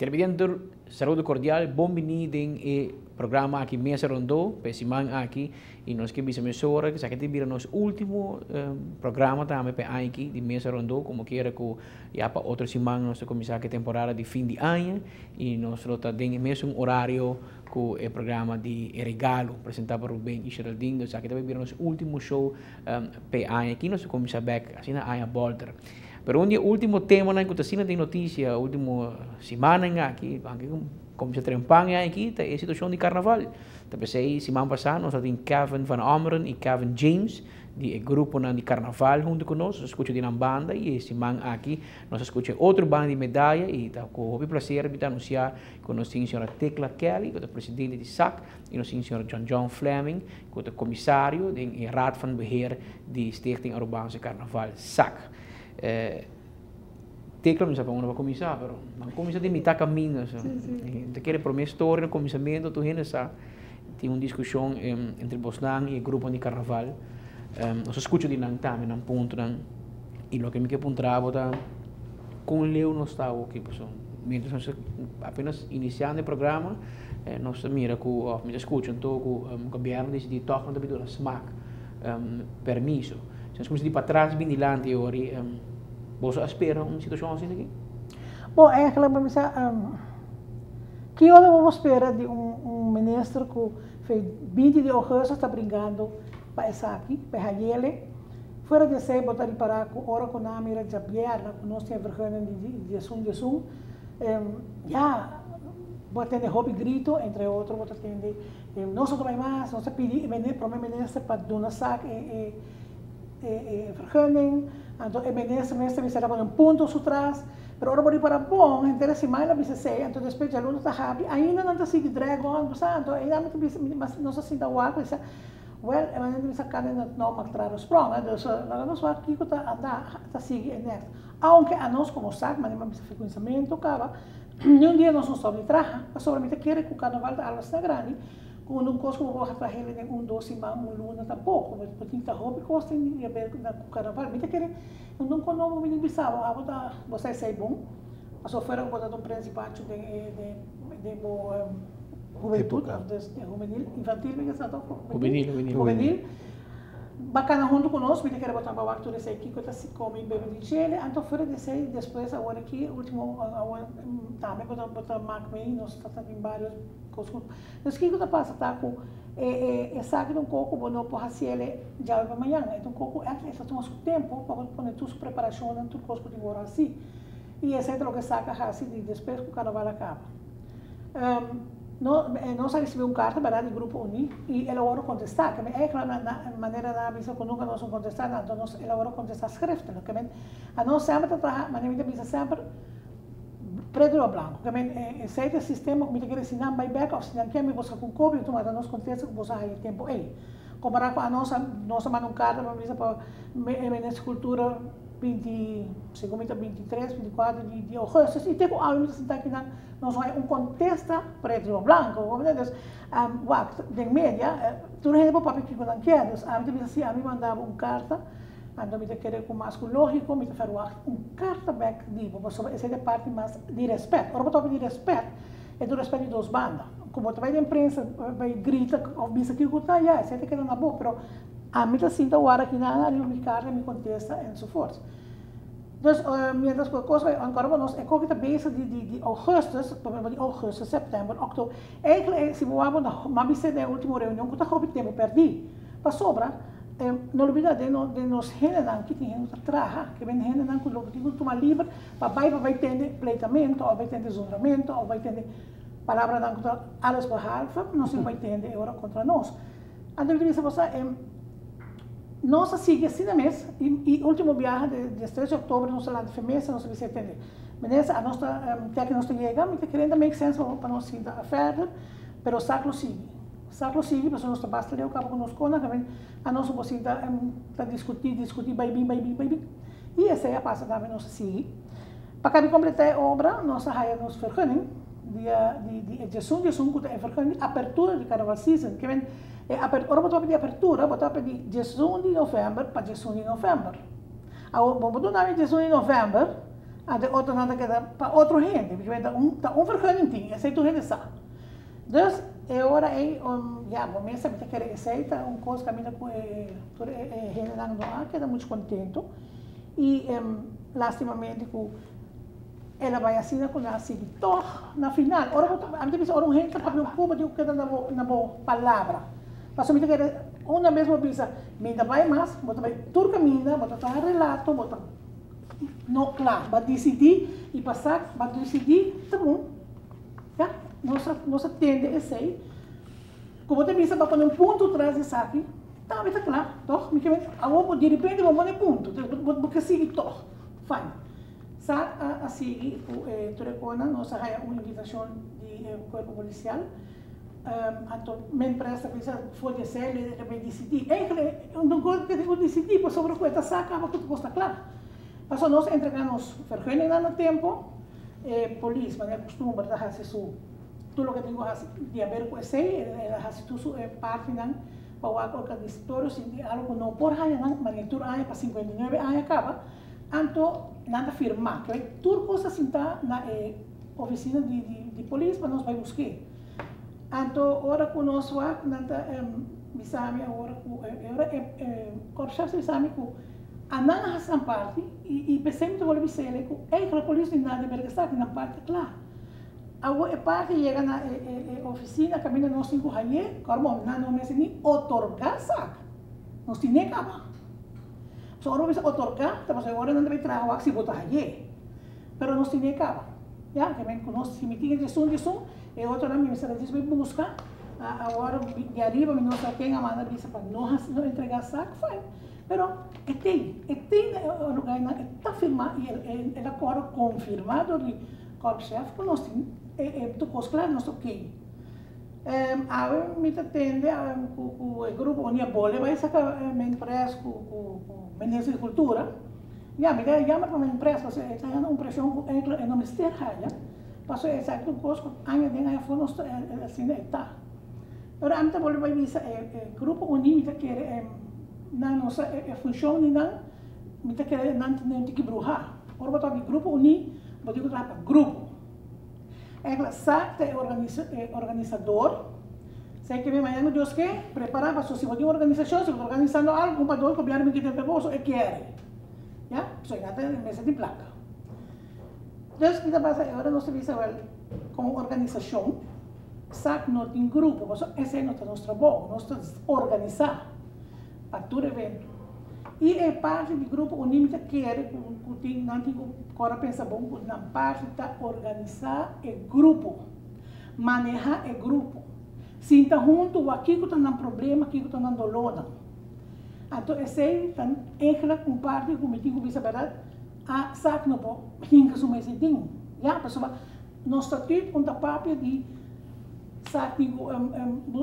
Televidente, saludo cordial, bon bini den e programa aki Mesa Rondo, pa e siman aki, y nos ke bisa mesora cu esaki ta bira nos ultimo programa tambe pa e aña aki di Mesa Rondo, como kiera cu ya pa otro siman nos ta cuminsa cu e temporada di fin di aña y nos lo ta den e mesun horario cu e programa di E Regalo presenta pa Ruben y Geraldine. Dus esaki ta bira nos ultimo show pa e aña aki, nos ta cuminsa bek asina aña bolter. Pero un di e ultimo temanan ku ta asina den notisia ultimo simannan aki, anke ku kuminsá trempan e aña aki, ta e situashon di karnaval. Ta p'esei siman pasá nos a tin Kevin van Ommeren i Kevin James di e gruponan di karnaval huntu ku nos. Nos a skucha di nan banda i e siman aki nos a skucha e otro banda di medaya i ta ku hopi plaser mi ta anunsiá ku nos tin señora Tecla Kelly ku ta presidente di SAC i nos tin señor John John Fleming ku ta komisario den e Raad van Beheer di Stichting Arubaanse Carnaval, SAC. Tecla mi sa pa unda pa kuminsá, pero nan kuminsá di mitá kaminda. So. Mi ta kere promé storia na kuminsamentu tur hende sa tin un diskushon entre bosnan i e gruponan di karnaval. Nos a skucha di nan tambe, nan puntonan. I loke mi ke puntra bo ta kon leu nos ta awoki pasobra mientras nos ta apenas inisiando e programa nos ta mira ku òf mi ta skucha anto ku gobièrnu a disidí tòg nan ta bin duna smak. Permiso. Si nos kuminsá di patras bin dilanti e ora ei, boso a spera un situashon asina aki? Bon, eigenlijk mi bisa, ki ora bo por spera di un minister ku fe 20 di augustus ta bringando pa esaki, pa e hayele? Fuera di esei bo ta ripará ku ora ku nan a mira djabièrnè ku nos tin e vergunning di diesun diesun, ya, bo a tende hopi grito, entre otro bo ta tende Nos no ta bai mas, nos ta pidi e prome minister pa duna sak e vergunning, anto e minister mes ta bisa ta pone un punto su tras, pero ora bo ripara bon henter e siman el a bisa esei, anto despues djaluna ta habri, ainda nan ta sigui drag on, bo sa, anto einan mi ta bisa, nos a sinta wak, bisa, well e manera ta bisa kane no no mak traha nos sprong, dus laga nos wak kiko ta anda ta sigui e next, aunke anos komo sak, manera mi a bisa fekuensamentu kaba. Ni un dia nos no stop di traha, pasobra mi ta kere ku karnaval ta algu asina grandi ku un kos ku bo por traha hende den un, dos siman, un luna tampoko. Bo tin ta hopi kos tin di haber ku karnaval. Mi ta kere un un kono bo bini bisa bo, abo ta bo sa esei bon, pasobra fuera ku bo ta un prensipacho den e den bo hubentut òf den hubenil, infantil mi ke sa tok? Hubenil, hubenil. Hubenil. Bacana hunto cu nos, mi ta kere bo tamba wak tur esey kico ta come y bebe di chele, anto fuera di esey despues awor aki ultimo awor tambe bo ta bo ta mak mee nos ta tin varios cos cu nos kico ta pasa ta cu e e esaki ta un co cu bo no por haciele djawe pa mañana e ta un co cu echt e ta tuma su tempo pa bo pone tur su preparacionnan tur cos cu tin wor haci y esey ta loke esaki a haci di despues cu carnaval a caba. Nos a ricibi un carta berdad di Grupo Uní y el a worde contesta. Ke men eigenlijk na na manera nan a bisa cu nunca nos a contesta nan, anto nos el a worde contesta schriftelijk. Ke men anos semper ta traha, manera mi ta bisa semper, preto riba blanco. Ke men esey ta e sistema cu mi ta kere si nan bay bek of si nan kier mi busca cu un copia tuma ta nos contesta cu boso a haya e tempo ey. Compara cu anos a nos a manda un carta pa bisa pa e minister cultura 20, segun mi ta 23, 24 di augustus y te cu awe mi ta sinta akinan Nos haña un kontesta pretu riba blanko, bo comprende? Dus, wak, den media, tur hende por papia kiko nan kier. Dus ami ta bisa si ami manda bo un karta, anto mi ta kere ku mas ku lógiko mi ta ferwagt un karta bèk di bo, pasobra esei ta e parti mas di rèspèt. Ora bo ta papia di rèspèt, e ta un rèspèt di dos banda. Ku bo ta bai den prensa bai grita òf bisa kiko ku ta, ya, esei ta keda na bo, pero ami ta sinta wara kinan ariba mi karta, mi kontesta enzovoorts. Dus mientras cu e cos bay on, ora nos e coki ta bezig di di di augustus, por ejemplo di augustus, september, october, eigenlijk si bo wak bo na m'a bisa den e ultimo reunion cu ta hopi tempo perdi, pasobra no lubida den nos den nos hendenan ki tin hende cu ta traha, ke ben hendenan cu lo tin cu tuma liber pa bay pa bay tende pleitamento of bay tende zundramento of bay tende palabranan cu ta alles behalve, nos tin cu bay tende e ora contra nos. Anto mi ta bisa bo sa nos a sigui asina mes y ultimo biaha di 13 di october nos a lanta fe mesa nos a bisa e tende minister a nos ta te aki nos ta yega mi ta kere ta make sense pa nos sinta verder pero sak lo sigui sak lo sigui pasobra nos ta basta leu kaba ku nos kona a nos no por sinta ta diskuti diskuti bai bin bai bin bai bin y esei a pasa tambe nos a sigui pa kabi kompleta e obra nos a haya nos vergunning. Dia di di e diesun diesun ku ta e vergunning di apertura di Carnaval season. Ke men e aper ora bo ta papia di apertura bo ta papia di diesun di novèmber pa diesun di novèmber. Awor bo por duna mi diesun di novèmber Anto e otronan ta keda pa otro hende, pasobra ta un ta un vergunning tin, esei tur hende sa. Dus e ora ei ya bo mes ta kere esei ta un kos kaminda ku e tur e hendenan no a keda muchu kontento i lastimamente ku el a bai asina ku nan a sigui tòg na final ora bo ta ami ta bisa ora un hende ta papia un ku bo tin ku keda na bo na bo palabra pasobra mi ta kere una bes bo bisa mi ta bai mas bo ta bai tur kaminda bo ta traha relato bo ta no kla bo a disidí i pasa bo a disidí ta bon ya nos a nos a tende esei ku bo ta bisa bo a pone un punto tras di esaki tambe ta kla tòg mi ke awor bo direpente bo pone punto bo bo ke sigui tòg fine sa a sigui ku e tur e konan nos a haya un invitashon di e kuerpo polisial. Anto men presta bisa for di esei el a bay disidí. Eigenlijk un kos ku tin ku disidí pasobra ku e ta sa kaba ku tur kos ta kla. Pasobra nos a entregá nos vergunningnan na tempu, e polis manera kustumber ta hasi su tur loke tin ku hasi di haber ku esei, el a hasi tur su partinan pa wak organisatorio si tin algu ku no por haña nan manera tur aña pa 59 aña kaba, anto nan ta firmá. Tur kos ta sintá na e ofisina di polis pa nos bai busk'é. Anto ora ku nos wak nan ta bisa mi awor ku e ora e korpschef ta bisa mi ku anan a hasi nan parti i p'esei mi ta wòrdu bis'el ku eigenlijk polis di nan deber ke sa nan parti kla. Awor e parti yega na e ofisina kaminda nos tin ku hañ'é, kòrbo nan no mester ni otorgá sak, nos tin'é kaba. So ora bo bisa otorgá ta pasobra e ora nan ta bai traha wak si bo ta hañ'é, pero nos tin'é kaba. Ya, ke men ku nos si mi tin e diesun diesun, e otronan mi mester a djis bai buska, awor di ariba mi no sa ken a manda bisa pa no hasi no entrega sak, fine. Pero e tin, e tin na e lugarnan, e ta firma i el a kòrda konfirma dor di korpschef ku nos tin e tur kos kla, nos ta okey. Awe mi ta tende ku e grupo Unia Bole bai saka men pres ku minister di kultura. Ya, mi ta jammer pa men pres pasobra e ta haya un presion ku enkele e no mester haya, pasobra esaki ta un kos ku aña den aña afó nos ta asina e ta. Pero ami ta bolbe bai bisa e grupo uní mi ta kere e nan no sa e funshon di nan, mi ta kere nan ta den tiki bruhá. Ora bo ta di grupo uní bo tin ku traha pa grupo. Enkele sa ta e organisador, sa ke mañana Dios ke prepara pasobra si bo tin un organisashon, si bo ta organisando algu un pa dos gobièrnu bin kita bo so e kere. Ya, so ya ta mester di plaka. Dus ki ta pasa e ora nos ta bisa wel komo organisashon sak no tin grupo pasobra esei no ta nos trabou, nos ta organisá pa tur evento. I e parti di grupo uní mi ta kere ku ku tin nan tin ku kòrda pensa bon ku nan parti ta organisá e grupo, manehá e grupo, sinta huntu wak kiko ta nan problema, kiko ta nan dolónan. Anto esei ta eigenlijk un parti ku mi tin ku bisa bèrdat, a sak no por hinka su mes den. Ya, pasobra nos statuut un ta papia di sak tin ku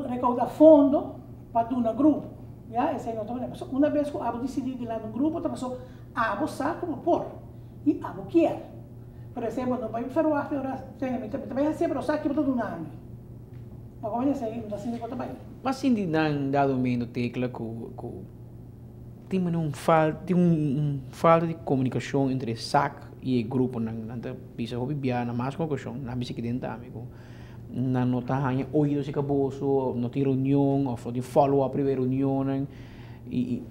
rekouda fondo pa duna grupo. Ya, esei no ta manera. Pasobra una bes ku abo disidí di lanta un grupo ta pasobra abo sa ku bo por i abo kier. Pero esei bo no bai ferwagt ora tene mi ta bai hasié pero sa ki bo ta duna mi. Ma komo esei no ta asina ku bo ta bai. Mas sinti nan dado momento tecla cu cu tin mane un fal tin un falta di comunicacion entre sac y e gruponan nan ta bisa hopi bia na mas cu ocasion nan bisa kiden tambe cu nan no ta haña oido si caboso no tin reunion of no tin follow up riba e reunionnan y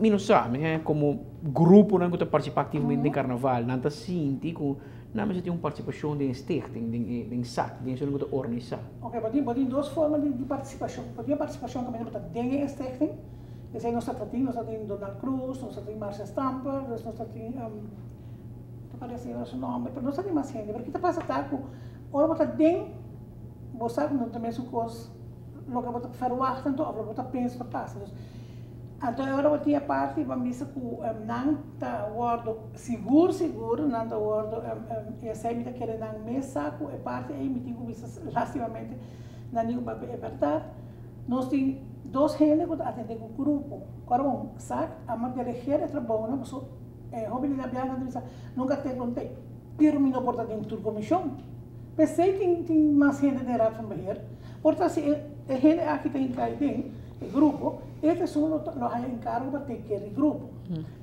mi no sa mi ta como gruponan cu ta participa activamente den carnaval nan ta sinti cu Nan mester tin un partisipashon den e stichting, den e den sak, den esun ku ta organisá. Oke, bo tin bo tin dos forma di di partisipashon. Bo tin e partisipashon kaminda bo ta den e stichting, esei nos ta tin, nos ta tin Donald Cruz, nos ta tin Marcia Stamper, dus nos ta tin ta parese su nomber, pero nos ta tin mas hende. Pero ki ta pasa ta ku ora bo ta den, bo sa ku no ta mesun kos loke bo ta verwagt anto òf loke bo ta pensa ta pasa. Dus anto e ora bo tin e parti bo a bisa ku nan ta wòrdu sigur sigur nan ta wòrdu i esei mi ta kere nan mes sa ku e parti ei mi tin ku bisa lastimamente nan tin ku papia e bèrdat. Nos tin dos hende ku ta atendé ku grupo. Ora bon sa amo delegeer e trabounan pasobra e hopi di nan biaha nan ta bisa nunka te kon te pero mi no por ta den tur komishon. P'esei tin tin mas hende den Raad van Beheer. Por ta si e hende aki ta hinka ei den e grupo. E ta un lo haya enkargo pa take care di grupo.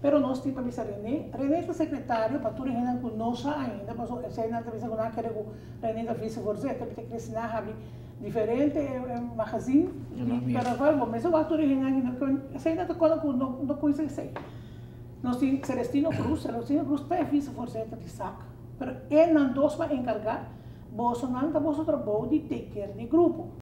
Pero nos tin pa bisa René, René ta sekretario pa tur hende ku no sa ainda, paso esei nan ta bisa ku nan kere ku René ta vicevoorzitter, mi ta krese nan habri diferente magazine di carnaval, bo mester wak tur hende esei nan ta kòrda ku no no kuminsa esei. Nos tin Celestino Cruz, Celestino Cruz ta e vicevoorzitter di SAC, pero e nan dos pa enkargá, boso nan ta boso trabou di take care di grupo.